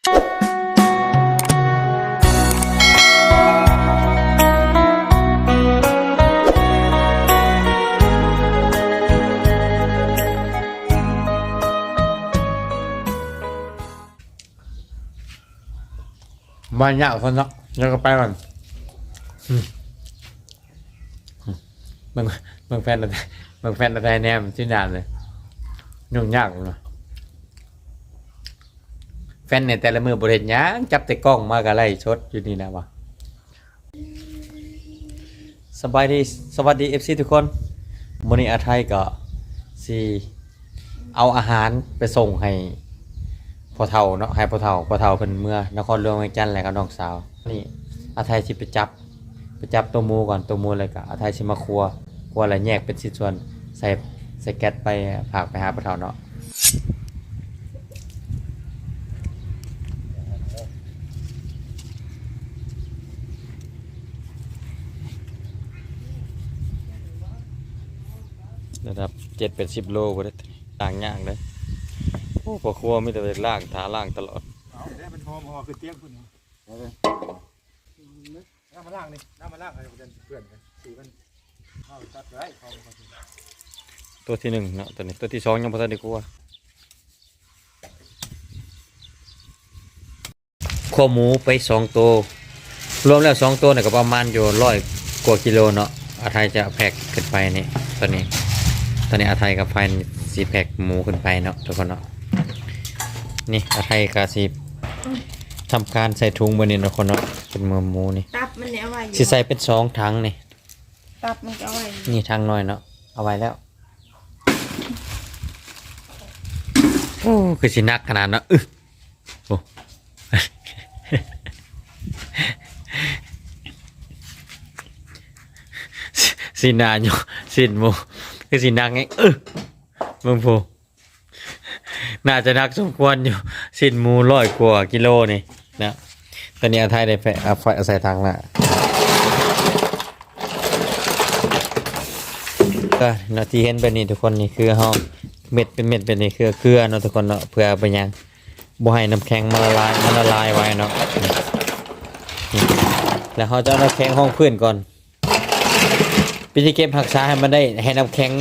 ມາຍາກຄົນເນາະ ແລ້ວກໍໄປກ່ອນ. ອືມ ເບິ່ງ ເບິ່ງແຟນ ເບິ່ງແຟນແທ້ແນມທີ່ໜ້າເລີຍ ຫຍຸ້ງຍາກເນາະ. ແຟນໃນແຕ່ລະມື້ບໍ່ໄດ້ເຮັດຫຍັງ ຈັບແຕ່ກ້ອງມາກໍໄລສົດຢູ່ນີ້ນະວ່າ. ສະບາຍດີ ສະຫວັດດີ ເອັຟຊີ ທຸກຄົນ. ມື້ນີ້ອາໄທກໍຊິເອົາອາຫານໄປສົ່ງໃຫ້ພໍ່ເຖົ້າເນາະ ໃຫ້ພໍ່ເຖົ້າ ພໍ່ເຖົ້າເພິ່ນເມືອນະຄອນຫຼວງວຽງຈັນ ແລະກັບນ້ອງສາວ. ນີ້ອາໄທຊິໄປຈັບ ໄປຈັບໂຕໝູກ່ອນ ໂຕໝູ ແລ້ວກໍອາໄທຊິມາຄົວ ຄົວແລ້ວແຍກເປັນຊິ້ນສ່ວນ ໃສ່ ໃສ່ແກັດໄປ ຝາກໄປຫາພໍ່ເຖົ້າເນາະ. ລະດັບເຈັດແປດສິບໂລພຸ້ນເດ້ ລ້າງຍາກເດ້. ໂອ້ ພໍ່ຄົວມີແຕ່ໄປລ້າງ ຖ້າລ້າງຕະຫຼອດ. ເອົາແລ້ວມັນຫໍ່ ຫໍ່ຂຶ້ນຕຽງພຸ້ນ. ເອົາມາລ້າງນີ້ ເອົາມາລ້າງໃຫ້ເພື່ອນກັນ ສີມັນ ເອົາຕັດໄດ້ ເອົາມາ ຕົວທີໜຶ່ງເນາະ ຕົວນີ້ ຕົວທີສອງຍັງບໍ່ທັນໄດ້ຄົວ. ຄົວໝູໄປສອງໂຕ ລວມແລ້ວສອງໂຕນີ້ກໍປະມານຢູ່ຮ້ອຍກວ່າກິໂລເນາະ. ອາໄທຈະແພັກຂຶ້ນໄປນີ້ ຕອນນີ້ ຕອນນີ້ອາໄທກັບໄຟນີ້ຊິແພັກໝູຂຶ້ນໄປເນາະ ທຸກຄົນເນາະ. ນີ້ອາໄທກໍຊິທຳການໃສ່ຖົງເບິດນີ້ເນາະ ທຸກຄົນເນາະ ເປັນໝູນີ້ ຕັບມັນນີ້ເອົາໄວ້ຢູ່ ຊິໃສ່ເປັນສອງຖັງນີ້ ຕັບມັນກໍເອົາໄວ້ ນີ້ຖັງນ້ອຍເນາະ ເອົາໄວ້ແລ້ວ. ໂອ້ ຄືຊິໜັກຂະໜາດເນາະ ອຶ ໂອ້ ຊິໜ້າຢູ່ ຊິ້ນໝູ ຄືຊິໜັກແຮງ ອຶ ເບິ່ງພຸ້ນ. ໜ້າຈະໜັກສົມຄວນຢູ່ ຊິ້ນໝູຮ້ອຍກວ່າກິໂລນີ້ນະ. ຕອນນີ້ອາໄທໄດ້ໄປ ເອົາໄຟໃສ່ຖັງລະ ກໍເນາະ ທີ່ເຫັນແບບນີ້ທຸກຄົນ ນີ້ຄືເຮົາເມັດເປັນເມັດແບບນີ້ ຄືເກືອເນາະທຸກຄົນເນາະ. ເພື່ອໄປຫຍັງ? ບໍ່ໃຫ້ນ້ຳແຂງມັນລະລາຍ ມັນລະລາຍໄວເນາະ. ແລ້ວເຮົາຈະເອົານ້ຳແຂງຮອງພື້ນກ່ອນ. ວິທີເກັບຮັກສາໃຫ້ມັນໄດ້ ໃຫ້ນ້ຳແຂງ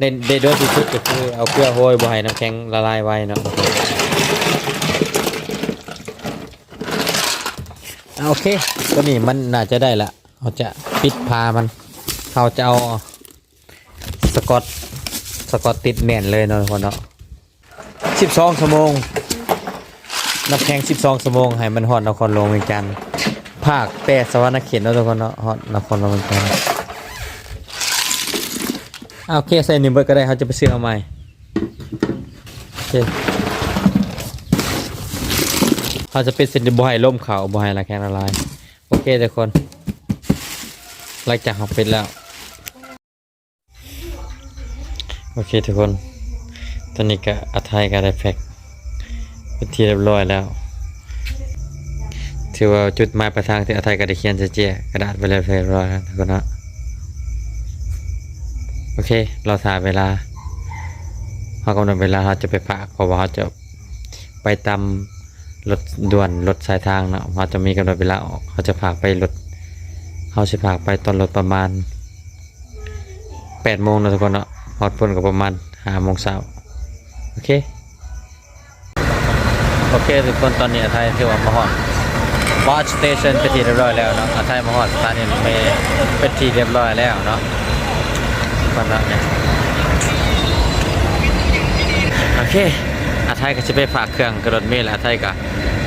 ໄດ້ ໄດ້ດົນທີ່ສຸດ ກໍຄືເອົາເກືອໂຮຍ ບໍ່ໃຫ້ນ້ຳແຂງລະລາຍໄວເນາະ. ໂອເຄ ຕົວນີ້ມັນໜ້າຈະໄດ້ລະ ເຮົາຈະປິດຝາມັນ ເຮົາຈະເອົາສະກອດ ສະກອດຕິດແໜ້ນເລີຍເນາະ ທຸກຄົນເນາະ. ສິບສອງຊົ່ວໂມງ ນ້ຳແຂງສິບສອງຊົ່ວໂມງ ໃຫ້ມັນຮອດນະຄອນຫຼວງວຽງຈັນ ພາກແຕ່ສະຫວັນນະເຂດເນາະ ທຸກຄົນເນາະ ຮອດນະຄອນຫຼວງວຽງຈັນ. ໂອເຄ ໃສ່ນີ້ເບິດກໍໄດ້ ເຮົາຈະໄປຊື້ເອົາໃໝ່. ໂອເຄ ເຮົາຈະປິດເສັ້ນ ບໍ່ໃຫ້ລົມເຂົ້າ ບໍ່ໃຫ້ນ້ຳແຂງລະລາຍ. ໂອເຄ ທຸກຄົນ ຫຼັງຈາກເຮົາປິດແລ້ວ ໂອເຄທຸກຄົນ ຕອນນີ້ກະອາໄທກະໄດ້ແພັກເປັນທີ່ຮຽບຮ້ອຍແລ້ວ ຖືວ່າຈຸດໝາຍປາຍທາງທີ່ອາໄທກະໄດ້ຂຽນໃສ່ເຈ້ຍກະດາດໄປແລ້ວຮຽບຮ້ອຍແລ້ວທຸກຄົນເນາະ. ໂອເຄ ລໍຖ້າເວລາ ເຮົາກຳນົດເວລາເຮົາຈະໄປພາກ ເພາະວ່າເຮົາຈະ ໄປຕາມລົດດ່ວນ ລົດສາຍທາງເນາະ ເຮົາຈະມີກຳນົດເວລາອອກ ເຮົາຈະພາກໄປລົດ ເຮົາຊິພາກໄປຕອນລົດປະມານແປດໂມງເນາະທຸກຄົນເນາະ ຮອດພຸ້ນກໍປະມານຫ້າໂມງເຊົ້າ. ໂອເຄ ໂອເຄທຸກຄົນ ຕອນນີ້ອາໄທຖືວ່າມາຮອດ Bus Station ເປັນທີ່ຮຽບຮ້ອຍແລ້ວເນາະ ອາໄທມາຮອດສະຖານີລົດເມເປັນທີ່ຮຽບຮ້ອຍແລ້ວເນາະ. ກ່ອນເນາະ ໂອເຄ ອາໄທກໍຊິໄປຝາກເຄື່ອງກັບລົດເມ ແລ້ວອາໄທກໍ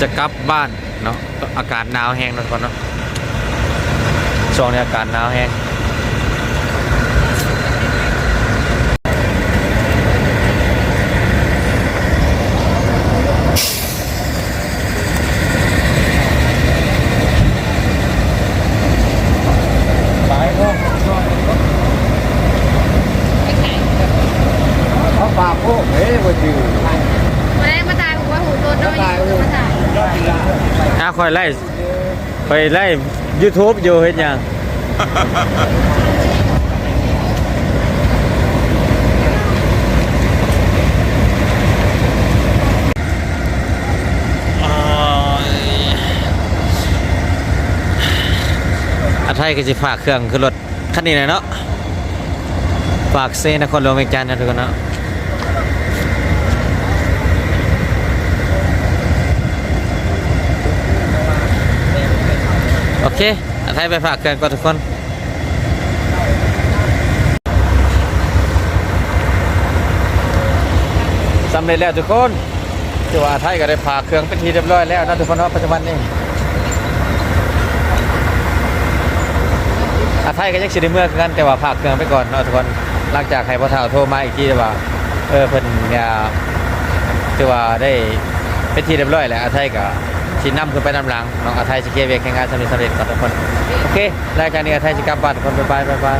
ຈະກັບບ້ານເນາະ. ອາກາດໜາວແຮງເນາະທຸກຄົນເນາະ ຊ່ວງນີ້ອາກາດໜາວແຮງ. ເຂົາຝາກໂພດເດ້ ບໍ່ຈື່ ບໍ່ໄດ້ມາຖ່າຍຮູບ ຫູໂຕໂຕຢູ່ມາຖ່າຍ ຖ້າຂ້ອຍໄລ ໄປໄລຢູທູບຢູ່ ເຮັດຫຍັງ? ອ່າ ໄທກໍຊິຝາກເຄື່ອງຂຶ້ນລົດຄັນນີ້ແຫຼະເນາະ ປາກເຊ ນະຄອນຫຼວງວຽງຈັນເນາະທຸກຄົນເນາະ. ໂອເຄ ອາໄທໄປຝາກເຄື່ອງກ່ອນທຸກຄົນ. ສຳເລັດແລ້ວທຸກຄົນ. ຖືວ່າອາໄທກໍໄດ້ຝາກເຄື່ອງເປັນທີ່ຮຽບຮ້ອຍແລ້ວເນາະທຸກຄົນເນາະ. ປັດຈຸບັນນີ້ອາໄທກໍຍັງຊິໄດ້ເມືອຄືກັນ ແຕ່ວ່າຝາກເຄື່ອງໄປກ່ອນເນາະທຸກຄົນ. ຫຼັງຈາກໃຫ້ພໍ່ເຖົ້າໂທມາອີກທີວ່າ ເອີ ເພິ່ນ ອ່າ ຖືວ່າໄດ້ເປັນທີ່ຮຽບຮ້ອຍແລ້ວ ອາໄທກໍຊິນຳຂຶ້ນໄປນຳຫຼັງເນາະ. ອາໄທຊິເຄຍວຽກແຮງງານສ່ຳນີ້ສຳເລັດກ່ອນທຸກຄົນ. ໂອເຄ ຫຼັງຈາກນີ້ອາໄທຊິກັບບ້ານທຸກຄົນ. ບາຍບາຍ ບາຍບາຍ.